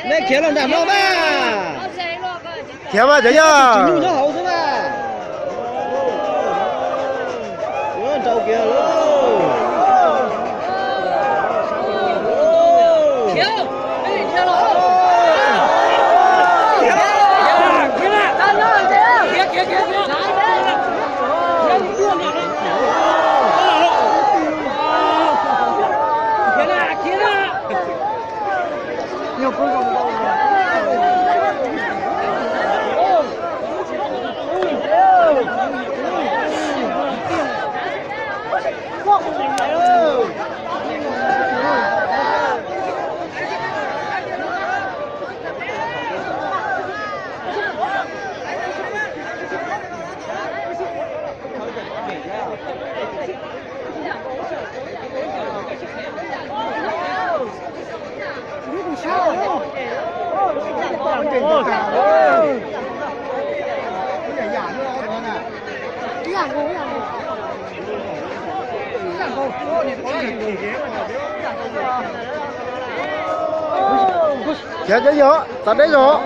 Nej khiav los nram no mas. Khiav mas cov yog. Tsis nug nyob hauv xwb mas. Nrau kiag lauj. Khiav cov yog txav deb zog.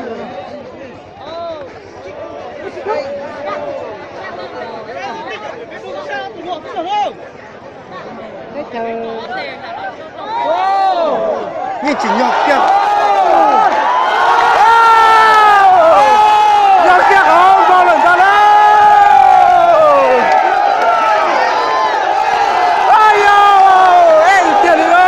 Yeej tsis yog kiag. Yog kiag qhov zoo lawm ntag lauj. Ay yau, ej tiag li lauj.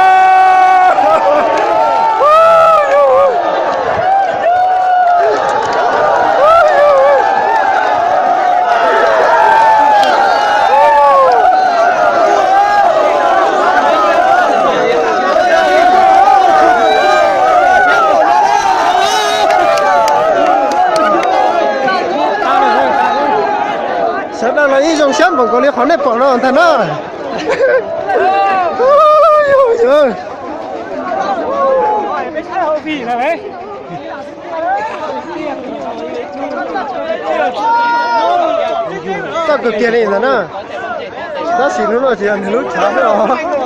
Sawv daws los yeej zoo siab npaum nkaus li qhov nej pom no ntag na. Txawj kawg kiag li ntag na. Tab sis lub no tsis yog nws lub tshav xwb os.